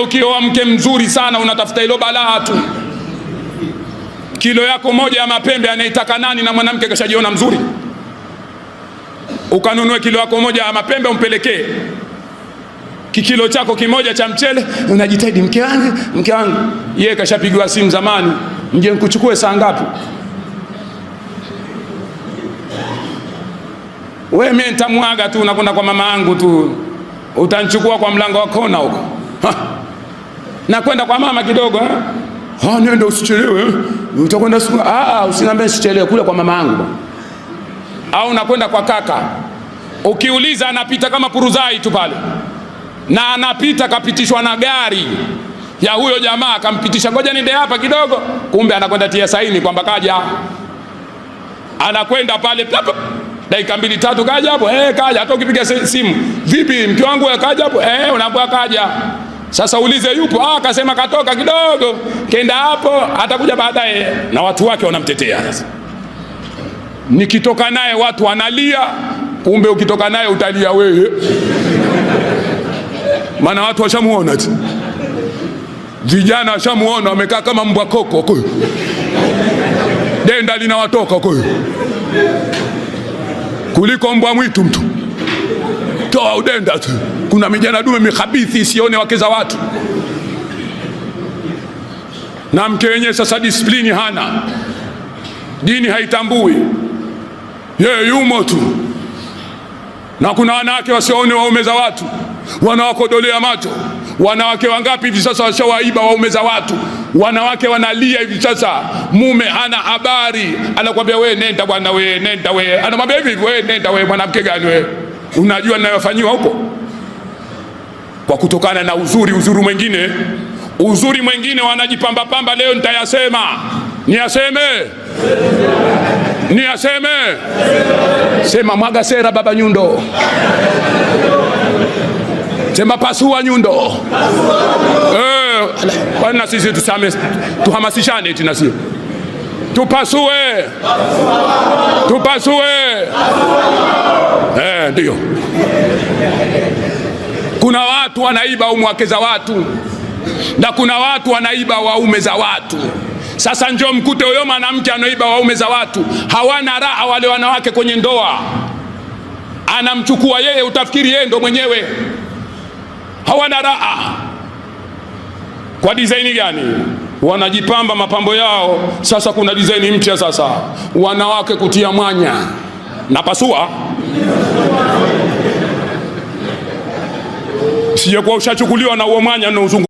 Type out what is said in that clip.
Ukioa mke mzuri sana unatafuta ilo balaa tu. Kilo yako moja ya mapembe anaitaka nani? Na mwanamke kashajiona mzuri, ukanunue kilo yako moja ya mapembe umpelekee kikilo chako kimoja cha mchele, unajitahidi mke wangu, mke wangu. Yeye kashapigiwa simu zamani, mje nikuchukue saa ngapi? We mimi nitamwaga tu, nakwenda kwa mama yangu tu, utanchukua kwa mlango wa kona huko. Nakwenda kwa mama kidogo eh? Ah, nenda usichelewe, utakwenda siku. Ah, usiniambie usichelewe, kule kwa mama yangu au nakwenda kwa kaka. Ukiuliza anapita kama puruzai tu pale, na anapita kapitishwa na gari ya huyo jamaa, akampitisha, ngoja niende hapa kidogo, kumbe anakwenda tia saini kwamba kaja. Anakwenda pale plap, dakika mbili tatu kaja hapo kaja. Hata ukipiga simu, vipi mke wangu kaja hapo unaambiwa kaja. Sasa ulize yupo, ah, akasema katoka kidogo, kenda hapo, atakuja baadaye, na watu wake wanamtetea. Sasa nikitoka naye watu wanalia, kumbe ukitoka naye utalia wewe, maana watu washamuona tu, vijana washamuona, wamekaa kama mbwa koko kwe, denda linawatoka kwe, kuliko mbwa mwitu mtu toa udenda tu. Kuna mijana dume mikhabithi isione wake za watu, na mke wenyewe sasa disiplini hana, dini haitambui, yeye yumo tu. Na kuna wanawake wasione waume za watu, wanawakodolea macho. Wanawake wangapi hivi sasa washawaiba waume za watu? Wanawake wanalia hivi sasa, mume hana habari, anakwambia we nenda bwana, we nenda we, anamwambia hivi we nenda we, mwanamke gani we? Unajua ninayofanyiwa huko kwa kutokana na uzuri. Uzuri mwingine, uzuri mwingine wanajipamba pamba. Leo nitayasema, niyaseme, niyaseme. Sema mwaga sera baba nyundo, sema pasua nyundo. Kwani na sisi tusame, tuhamasishane eti na sisi tupasue, tupasue. Ndio kuna watu wanaiba wake za watu na kuna watu wanaiba waume za watu. Sasa njoo mkute huyo mwanamke anaiba waume za watu, hawana raha wale wanawake kwenye ndoa. Anamchukua yeye, utafikiri yeye ndo mwenyewe. Hawana raha. Kwa design gani? Wanajipamba mapambo yao. Sasa kuna design mpya sasa, wanawake kutia mwanya na pasua sije kuwa ushachukuliwa na huo mwanya na uzungu.